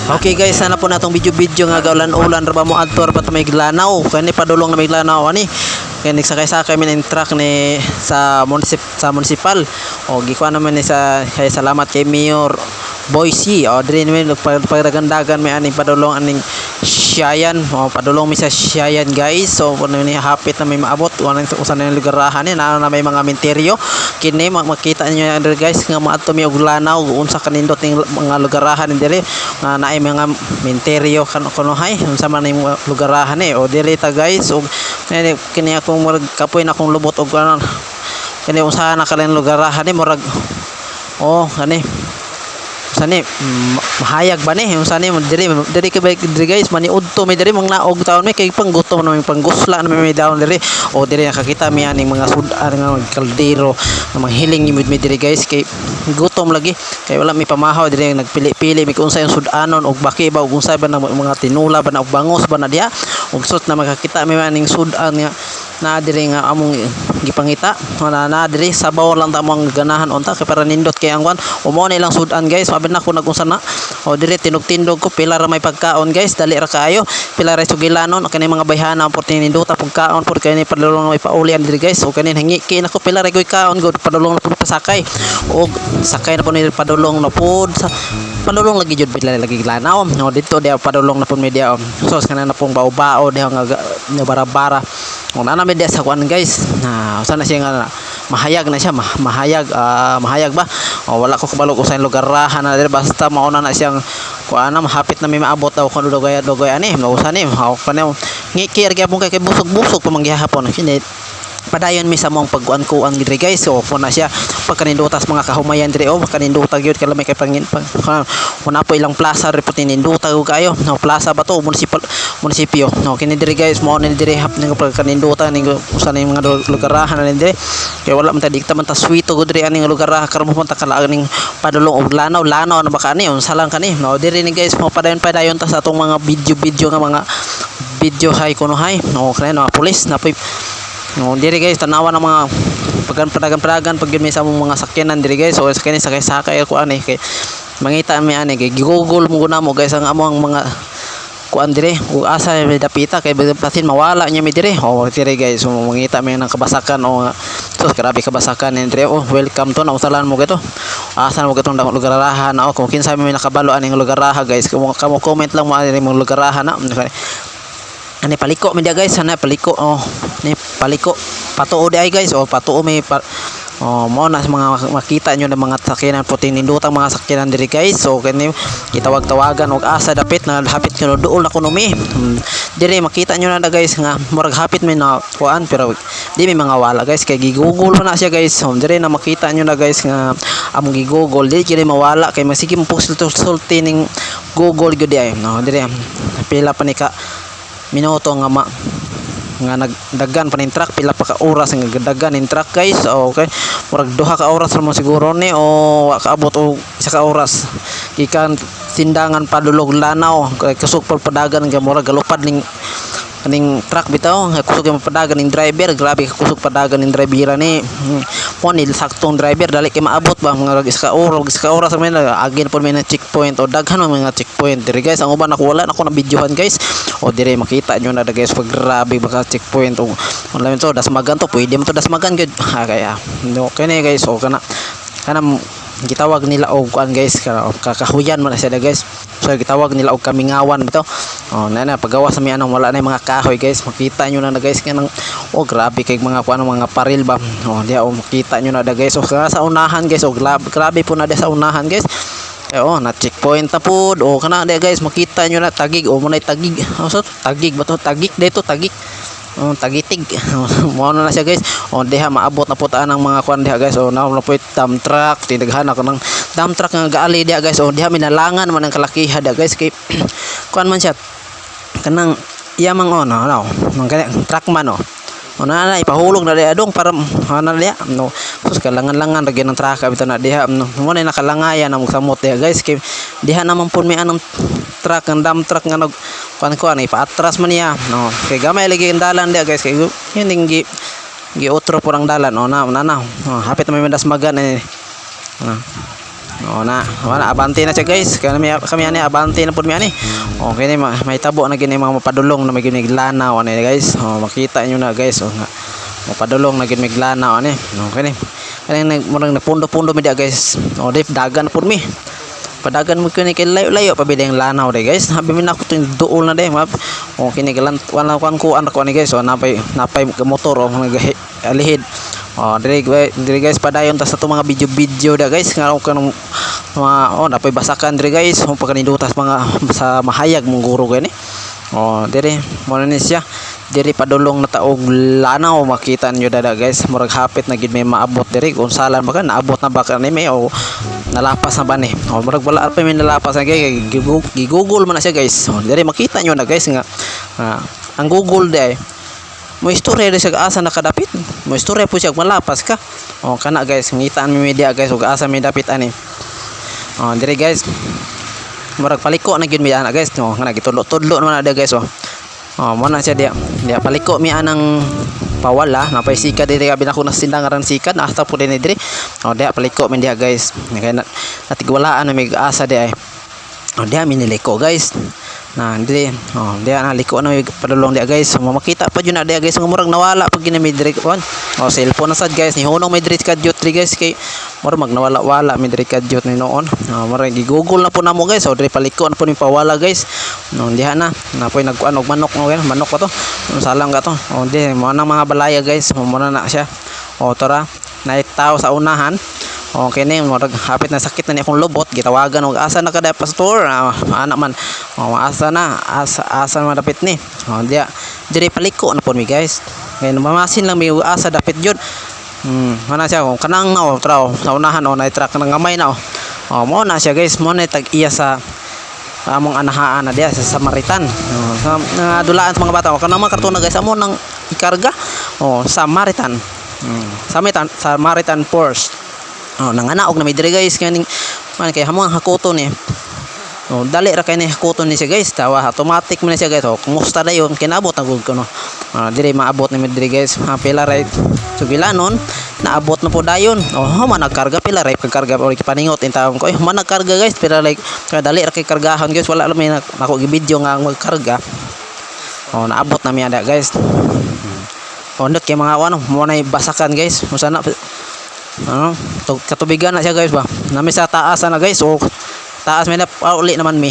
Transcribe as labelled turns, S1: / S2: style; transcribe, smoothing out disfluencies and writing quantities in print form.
S1: Okay guys, sana po natong video-video nga gaulan-ulan ra ba mo adto ra ba ta may lanaw. Kani padulong na may lanaw ani. Kay nagsakay-sakay mi ning truck ni sa munisip sa municipal. O gikuha naman ni sa kay salamat kay Mayor Boyce. O diri mi pagdagandagan may aning padulong aning Siayan. O padulong mi sa Siayan, guys. So kuno ni hapit na may maabot kuno sa usa na lugarahan ni naa na may mga minteryo. Kini makita niyo yan diri, guys, nga maadto mi og lanaw unsa kanindot ning mga lugarahan ni diri nga naay mga minteryo kan kunohay unsa man ning lugarahan ni. O diri ta, guys, og kini kini akong murag kapoy na akong lubot og ano kini unsa na kalang lugarahan ni murag oh kani sani mahayag ba ni unsa ni diri diri kay diri, guys, maniudto mi diri mga naog taon mi kay panggutom na mi, panggusla na mi daon diri. O diri nakakita mi aning mga sud-an nga mga kaldero nga manghiling mi diri, guys, kay gutom lagi kay wala mi pamahaw diri. Nagpili-pili mi kung unsa yung sud-anon og baki ba og unsa ba na mga tinula ba na og bangos ba na diha og sut na makakita mi aning sud-an nga naa diri nga among gipangita na naa diri. Sabaw lang ta among ganahan unta kay para nindot kay ang kwan o mao na ilang sud-an, guys. Sabi na ko nagunsa na. O diri tinugtindog ko pila ra may pagkaon, guys, dali ra kaayo, pila ra sugilanon kani mga bayhana por tinindota pagkaon por kani padulong na may paulian diri, guys. O kani hangiki nako pila ra koy kaon gud padulong na pud pasakay og sakay na pud ni padulong na pud sa padulong lagi jud bila lagi lanaw. No dito dia padulong na pud mi dia. So kana na pong bao-bao diha nga bara-bara. O na mi dia sa kuan, guys, na usa na siya nga mahayag na siya mahayag, mahayag ba o wala ko kabalo kung sa lugarahan na diri, basta mauna na siyang kuan na mahapit na may maabot daw kun dugay dugay ani no usa ni o kani ngiki ra gyapon kay busog-busog pa man gihapon. Kini padayon mi sa mong pagkuan-kuan diri, guys. So kun na siya pagkanindutas mga kahumayan diri, oh kaninduta gyud kalami kay pangin pag kuna po ilang plaza ri po tininduta ug kayo no plaza ba to municipal munisipyo no. Kini diri, guys, mao ni diri hap ning pagkaninduta ning usa ning mga lugarahan na diri kay wala man ta dikta man ta swito gud diri aning lugarahan karon mo ta kalaag ning padulong og lanaw lanaw na ba kani unsa lang kani no. Diri ni, guys, mo padayon padayon ta sa atong mga video-video nga mga video hay kuno hay no kani no pulis na po no. Diri, guys, tanawa ng mga pagkan padagan padagan pag yun may sa among mga sakyanan diri, guys. So sakyanan sakay sakay ko ani kay mangita mi ani kay Google mo guna mo, guys, ang among mga kuan diri ug asa may dapita kay basin mawala niya mi diri. Oh diri, guys, so mangita mi ng kabasakan o so grabe kabasakan ni diri. Oh, welcome to na usalan mo gito asa mo gitong lugarahan na. Oh, kung kinsa may nakabalo aning lugaraha, guys, kamo kamo comment lang mo ani mong lugarahan na ani paliko mi dia, guys. Ana paliko, oh ni paliko patuo di ay, guys. Oh patuo mi pa, oh mo na sa mga makita nyo ng mga sakyanan po tinindutang mga sakyanan diri, guys. So kani gitawag-tawagan og asa dapit na hapit kuno duol na kuno mi. Diri makita nyo na da, guys, nga murag hapit mi na kuan pero di mi mga wala, guys, kay gi-google pa na siya, guys. So diri na makita nyo na, guys, nga among gi-google di kini mawala kay masige mo sulti ning Google gyud di ay no. Diri pila pa ni ka minuto nga ma nga nagdagan pa ning truck, pila pa ka oras nga nagdagan ning truck, guys. Okay, murag duha ka oras ra mo siguro ni o wa kaabot og isa ka oras gikan Sindangan padulog Lanao kay kusog pa padagan nga murag galupad ning kaning truck bitaw nga kusog yung padagan ning driver. Grabe ka kusog padagan ning driver ni. Mo ni saktong driver dali kay maabot ba mga isa ka oras, isa ka oras man agin po may na checkpoint o daghan man mga checkpoint diri, guys. Ang uban ako wala na ako na videohan, guys. O diri makita nyo na guys pag grabe baka checkpoint o wala to dasmagan to pwede mo to dasmagan gud ha kaya no kini, guys. O kana kanang gitawag nila og kuan, guys, kakahuyan man na siya guys. So gitawag nila og kamingawan bitaw. Oh na na pagawa sa mi anong wala na yung mga kahoy, guys. Makita nyo na na, guys, kanang oh grabe kay mga kuan mga paril ba. Oh diya oh makita nyo na da, guys. Oh sa unahan, guys, oh grabe, grabe po na da sa unahan, guys. Eh, oh, na checkpoint na pod. Oh, kana diya, guys, makita nyo na tagig. Oh, mo na tagig. Oh, so tagig ba to? Tagig dito, tagig. Oh, tagitig. Mao na na siya, guys. Oh, diha maabot na po taan ang mga kuan diha, guys. Oh, na po dump truck, tinaghan ako ng dump truck nga gaali diha, guys. Oh, diha minalangan man ang kalakiha diha, guys, kay kuan man siya kanang iyamang oh no no mang kani truck man oh. O na na ipahulog na diha dong para ana diha no. Sus kalangan-langan ra gyud ng truck bitaw na diha no. Mo na nakalangayan ang samot diha, guys, kay diha naman pud may anong truck ang dump truck nga nag kuan kuan ipaatras man niya no kay gamay lagi ang dalan diha, guys, kay yun ning gi gi otro po ang dalan. Oh na na na oh, hapit na may dasmagan eh. Ah. O na, wala, abante na siya, guys. Kaya kami, kami ani, abante na pud mi ani. Okay ni may tabo na gini mga mapadulong na may gini lanaw ani, guys. O, makita niyo na, guys. O nga. Mapadulong na gini lanaw ani. Okay ni. Kani nag murang napundo-pundo mi dia, guys. O di dagan na pud mi. Padagan mo kini kay layo-layo pa bida yung lanaw de, guys. Habi mi nako yung duol na de. Map. O kini galan wala kuan kuan ko ani, guys. O napay napay motor o nag alihid. O dire dire, guys, padayon ta sa to mga video-video da, guys. Nga kanong mga oh napay basakan dire, guys. Kung pagkanindutas mga sa mahayag mong guro gani. O dire mo na ni siya. Diri padulong na taog lanaw, makita niyo dada, guys. Murag hapit na gid may maabot diri. Kung salan ba ka naabot na ba ka ni may o nalapas na ba ni? O murag wala pa may nalapas na kay gi-Google man na siya, guys. O diri makita niyo na, guys, nga ang Google di mo istorya di siya asa nakadapit. Mo istorya po siya malapas ka. O kana, guys, ngitaan mi media, guys, ug asa may dapit ani. O diri, guys, murag paliko na gyud mi ana, guys. No, nga gitudlo-tudlo naman na dia, guys, oh. Oh, mo na siya diya. Diya paliko mi anang pawala, napay sikad diri gabi na ko nasindang aran sikad, hasta po din diri. Oh, diya paliko mi diya, guys. Kaya na, natigwalaan na may asa di ay. Oh, diya mi niliko, guys. Na diri, oh, diya na liko na mi padulong diya, guys. So, makita pa jud na diya, guys, nga murag nawala pag gina mi diri kon. Oh, cellphone na sad, guys, ni hunong may diri kadyot diri, guys, kay murag magnawala-wala mi diri kadyot ni noon. Oh, murag gi-Google na po namo, guys. Oh, diri paliko na po ni pawala, guys. No, diha na. Napoy nagkuan og manok no, guys. Manok pa to. Salang ka to. Oh, di mo na mga balaya, guys. Mo na na siya. Oh, tara. Naay tao sa unahan. Okay ni murag hapit na sakit na ni akong lubot, gitawagan og asa na kada, pastor, ana man. Oh, asa na, asa asa man dapit ni. Oh, diya diri paliko na pod mi, guys. Ngayon mamasin lang mi asa dapit jud. Mana siya oh, kanang oh, traw sa unahan oh, naay truck nang gamay na oh. Oh, mo na siya, guys, mo na tag iya sa among anahaan na diya sa Samaritan. Oh, sa dulaan sa mga bata. Oh, kanang mga kartona, guys, amo nang ikarga. Oh, Samaritan. Samaritan, Samaritan Force. Oh, nanganaog na may diri, guys, kaning man kay hamong hakuton ni. Oh, dali ra kay ni hakuton ni siya, guys. Tawa automatic man na siya, guys. Oh, kumusta dayon kinabot na gud ko no. Ah, diri maabot ni mi diri, guys. Ah, pila right. So gilanon naabot na po dayon. Oh, man nagkarga pila right pagkarga or paningot in taon ko. Eh, man nagkarga, guys, pila like dali ra kay kargahon, guys. Wala lang may nako gi-video nga magkarga. Oh, naabot na mi ada, guys. Oh, ndot kay mga ano, mo na basakan, guys. Musa na ano, katubigan na siya, guys, ba. Nami sa taas na, guys. O taas may na uli naman mi.